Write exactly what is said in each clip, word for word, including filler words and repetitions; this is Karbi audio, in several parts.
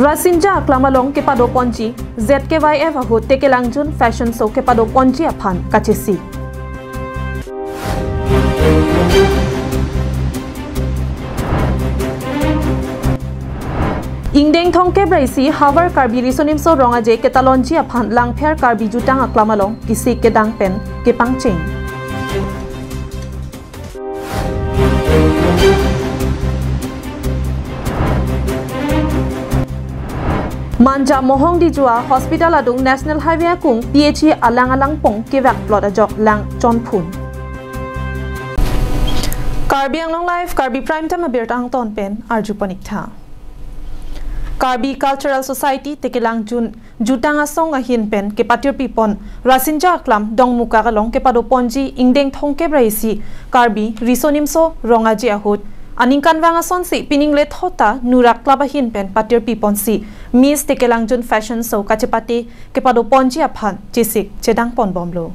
Rasinja aklam along kepadoponji Z K Y F ahut Tekelangjun Fashion Show kepadoponji aphan kachesik. Ingdeng thomkep ra isi Havar Karbi Riso Nimso Rong Aje ketalonji aphan Langpher Karbi Jutang Aklam along kesik kedang pen kepangcheng. Manja Mohong Dijua Hospital adung National Highway akung P H E alang alangpong kevak plot ajok lang chonphun. Karbi Anglong Live, Karbi Prime Time abirta angton pen arjupon ik tha. Karbi Cultural Society Tekelangjun Jutang Asong ahin pen kepatirpipon Rasinja Aklam Dongmukak along kepadoponji ingdeng thomkep ra isi Karbi Riso Nimso Rong Aje ahut aningkanvang asonsi pining lethot ta Nura Club ahin pen patirpiponsi Miss Tekelangjun Fashion Show kachepate kepadoponji aphan chesik chedangponbomlo.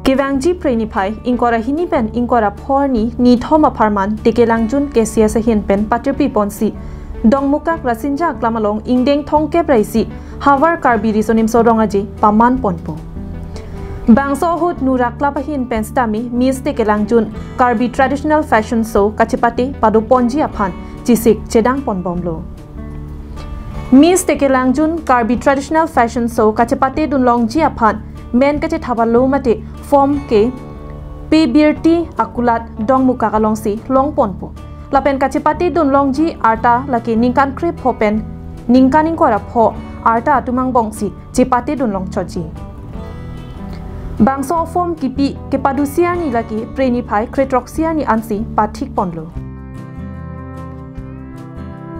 Kevangji Phre niphai ingkoi ra hini pen ingkoi ra pho arni nithom apharman Tekelangjun K C S ahin pen patirpiponsi Dongmukak Rasinja Aklam along ingdeng thomkep ra isi Havar Karbi Riso Nimso Rong Aje pamanponpo. Bangso ahut Nura Club ahin pen sitame Miss Tekelangjun Karbi Traditional Fashion Show kachepate padoponji aphan chesik chedangponbomlo. Miss Tekelangjun Karbi Traditional Fashion Show kachepatedunlongji aphan men kachethaplo mate form ke P Birti akulat Dongmukak alongsi longponpo. Lapen kachepatedunlongji arta lake ningkan krepho pen ningkan ingkoi ra pho arta atum angbongsi chepatedunlongchotji. Bangso form kipi kepado isi arni lake Phre niphai krethrok isi arni ansi pathikponlo.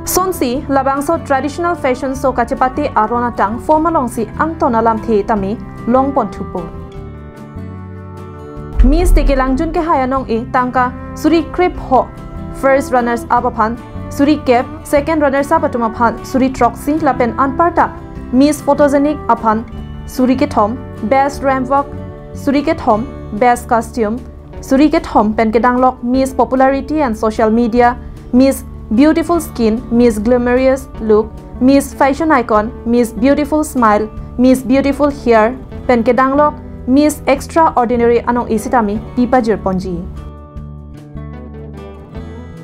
Sonsi labangso Traditional Fashion Show kachepate aron atang form alongsi angton alamthe tame longponthupo. Miss Tekelangjun kehai anong-e tangka suri krepho, first runners up aphan suri kep, second runners up atum aphan suri throksi lapen anparta Miss Photogenic aphan suri kethom, best ramp walk suri kethom, best costume suri kethom pen kedanglok Miss Popularity and Social Media, Miss Beautiful Skin, Miss Glamorous Look, Miss Fashion Icon, Miss Beautiful Smile, Miss Beautiful Hair pen kedanglok Miss Extraordinary anong-e sitame pipajirponji.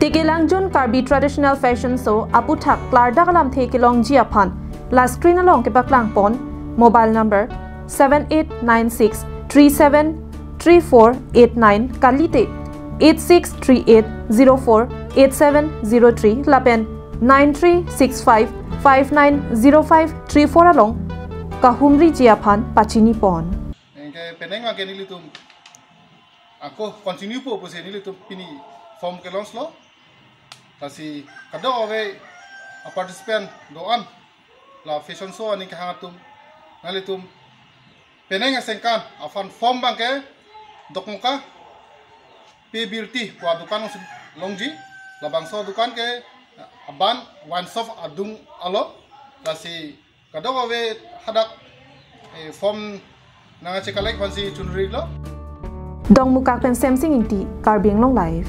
Tekelangjun Karbi Traditional Fashion Show aputhak klardak alamthe kelongji aphan la screen along kepaklangpon mobile number seven eight nine six three seven three four eight nine kalite eight six three eight zero four eight seven zero three lapen nine three six five five nine zero five three four along kahumriji aphan pachinipon. Anke penang anke nelitum ako continue po pusi nelitum pini form ke-launch lo. Lasi kadokave a-participant do-an la fashion show aning kehang atum, nanglitum penang asengkan aphan form abangke Dongmukak P Birti pu adukan alongsi longji. Labangso adukan ke aban wine shop adung alo. Lasi kadokave hadak, eh, form nangkache-collect aphansi chunri lo. Dongmukak pen Semsing Ingti, Karbi Anglong Live.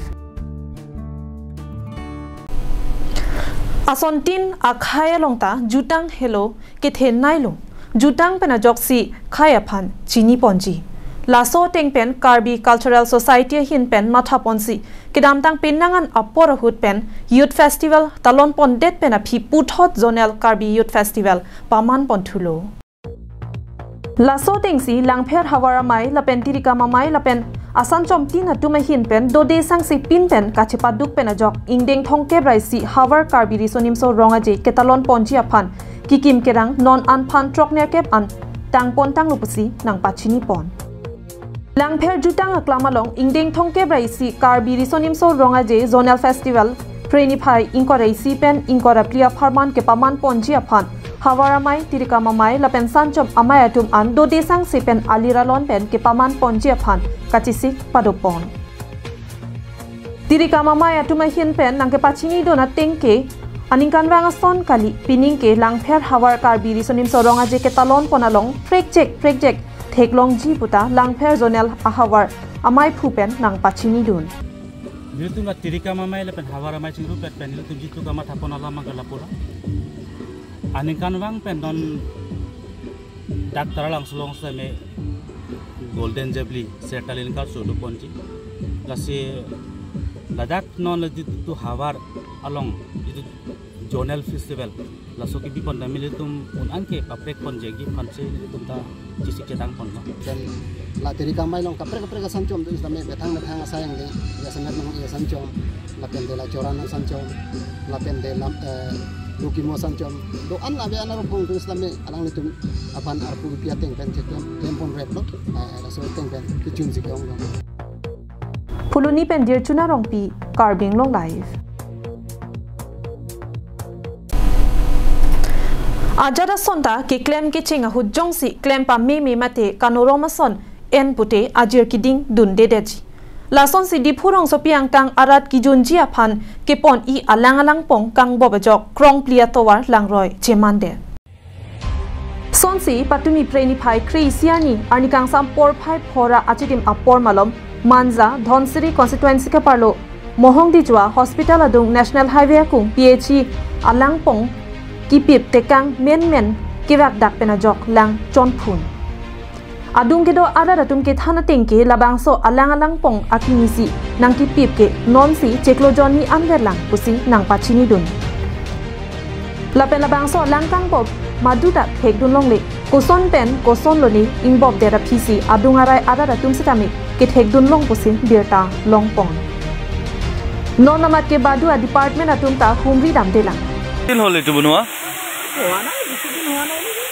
Asontin akhai along ta jutang helo kethenei lo. Jutang pen ajoksi khei aphan chiniponji. Laso ateng pen Karbi Cultural Society ahin pen mathaponsi kedamtang penang an apor ahut pen Youth Festival talonpondet pen aphi puthot Zonal Karbi Youth Festival pamanponthulo. Laso atengsi Langpher Havar Amei lapen Tirikam Amei lapen asanchom tin atum ahin pen dode sangse pin pen kachepaduk pen ajok ingdeng thomkep ra isi Havar Karbi Riso Nimso Rong Aje ketalonponji aphan kikim kerang non anphan throknerkep an tangpon tanglo pusi nangpachinipon. Langpher jutang aklam along ingdeng thomkep ra isi Karbi Riso Nimso Rong Aje Zonal Festival Phre niphai ingkoi ra isi pen ingkoi ra phli apharman kepamanponji aphan Havar Amei, Tirikam Amei lapen Sanchom Amei atum an dode sangse pen alir alon pen kepamanponji aphan kachesik padopon. Tirikam Amei atum ahin pen nangkepachinidun ateng ke aningkanvang ason kali, pining ke Langpher Havar Karbi Riso Nimso Rong Aje ketalonpon along prekjek prekjek theklongji puta Langpher Zonal ahavar amaiphu pen nangpachinidun. Nelitum la Tirikam amei lapen havar amei chingrumpet pen nelitum jitu kamatha pon alam abang ke lapulo. Aningkanvang pen non dak Taralangso along seme Golden Jubilee sertalin karso doponji. Lasi ladak non la jitu havar along jitu zonal festival laso kebi pon dam nelitum un-an ke paprek ponji aphansi nelitum ta chesik chedang ponlo. Pen la Tirikam amei along kaprek kaprek asanchom do, isame methang methang asai angde, ya semet nang ya sanchom, lapen de la Choran asanchom, lapen de la, eh, Lukimo asanchom. Do-an ave an arong do, isame alanglitum aphan arpu kepi ateng pen chetem, tem ponreplo, eh, laso ateng pen kechun si ke-onglo. Phuloni pen Dirchuna Rongpi, Karbi Anglong Live. Ajat ason ta keklem kecheng ahut jongsi klem pameme mate kanorom ason en pute ajir keding dundedetji. Lasonsi Diphu rongsopi angkang arat kejunji aphan kepon-i alang alangpong kangbop ajok krongpli atovar langroi chemandet. Sonsi patumi Phre niphai kre-isi arni arni kangsam porphai phora achitim apor malom Manja, Dhansiri constituency kaparlo Mohongdijua hospital adung National Highway akung P H E alangpong kipip tekang menmen kevakdak pen ajok lang chonphun. Adung kedo arat atum kethan ateng ke labangso alang alangpong akinisi nangkipip ke nonsi chiklo jonni anverlang pusi nangpachinidun. Lapen labangso alang kangbop maduta thekdunlongle, koson pen koson lone ingbopdet aphisi adung arai arat atum sitame kethekdunlong pusi birta longpon. Non amat ke badu a department atum ta humri damdelang. দিন হ'ল এইটো বনোৱা? হোৱা নাই, বেছি দিন হোৱা নাই নেকি?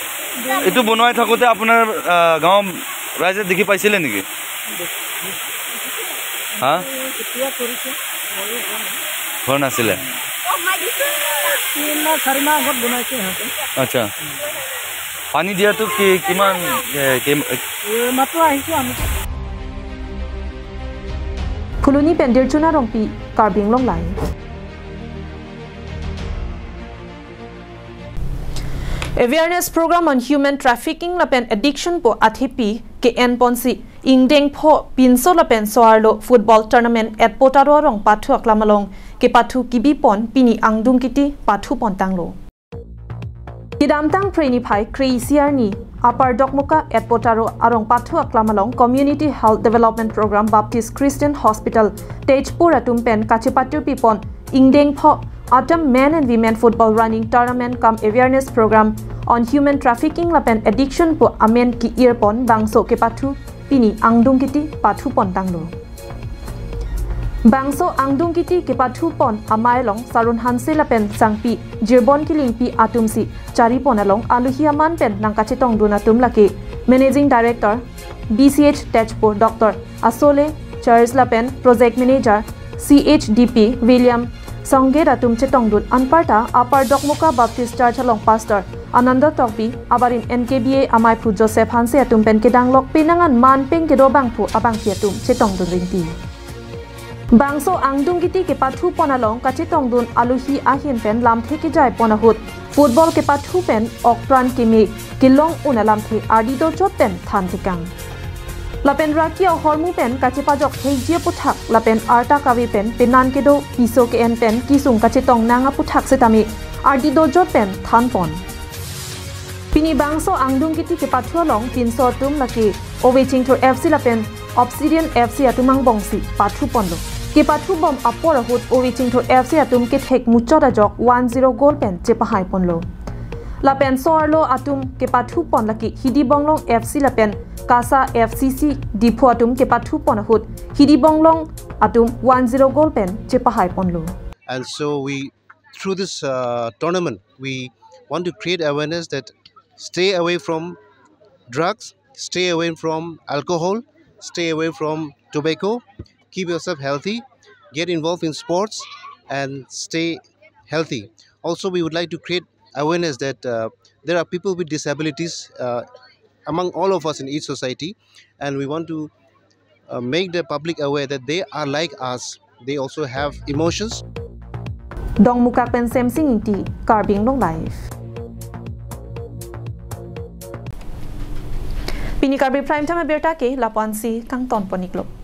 এইটো বনাই থাকোঁতে আপোনাৰ, আহ, গাঁৱৰ ৰাইজে দেখি পাইছিলে নেকি? হা? কেতিয়া কৰিছে? ময়ো গম নাই। ঘৰ নাছিলে? তিন মাহ, চাৰি মাহ আগত বনাইছে সিহঁতে। আচ্ছা। পানী দিয়াটো কি, কিমান, এ, কি, এ, মাত্ৰ আহিছোঁ আমি। Phuloni pen Dirchuna Rongpi, Karbi Anglong Live. Awareness program on human trafficking lapen addiction pu athepi ke-enponsi ingdeng pho pinso lapen so-arlo football tournament at Potaro arong pathu aklam along kepathu kibipon pini angdung kiti pathu pontanglo. Kedamtang Phre niphai kre-isi arni Upper Dokmoka at Potaro arong pathu aklam along Community Health Development Program Baptist Christian Hospital Tezpur atum pen kachepathu pipon ingdeng pho atum men and women football running tournament cum awareness program on human trafficking lapen addiction pu amen ki-irpon bangso kepathu pini angdung kiti pathu pontanglo. Bangso angdung kiti kepathu pon amei along Sarun Hanse lapen sangpi Jirbon Kilingpi atumsi charipon along aluhi aman pen nangkachetongdun atum lake Managing Director B C H Tezpur Doctor Asole Charles lapen Project Manager C H D P William Songget atum chetongdun anparta Upper Dokmoka Baptist Church along Pastor Ananda Tokbi abarim N K B A amaiphu Joseph Hanse atum pen kedanglok penangan man peng kedo bangphu abangpi atum chetongdun rinti. Bangso angdung kiti kepathu pon along kachetongdun aluhi ahin pen lamthe kejai pon ahut football kepathu pen okpran keme kelong un alamthe ardi dojot pen than tekang. Lapen raki ahormu pen kachepajok thekji aputhak lapen arta kave pen penan kedo piso ke-en pen kesung kachetong nang aputhak setame ardi dojot pen than pon. Pini bangso angdung kiti kepathu along pinso atum lake Ove Chingthur F C lapen Obsidian F C atum angbongsi pathu ponlo. Kepathu bom apor ahut Ove Chingthur F C atum kethek muchot ajok one zero goal pen chepahai ponlo. Lapen so-arlo atum kepathu pon lake Hidi Bonglong F C lapen Kasa F C C Diphu atum kepathu pon ahut Hidi Bonglong atum one zero goal pen chepahai ponlo. And so we, through this, uh, tournament, we want to create awareness that stay away from drugs, stay away from alcohol, stay away from tobacco, keep yourself healthy, get involved in sports, and stay healthy. Also, we would like to create awareness that, uh, there are people with disabilities, uh, among all of us in each society, and we want to, uh, make the public aware that they are like us. They also have emotions. Dongmukak pen Semsing Ingti, Karbi Anglong Live. Pini Karbi Prime Time abirta ke lapu-an si kangton pon-iklo.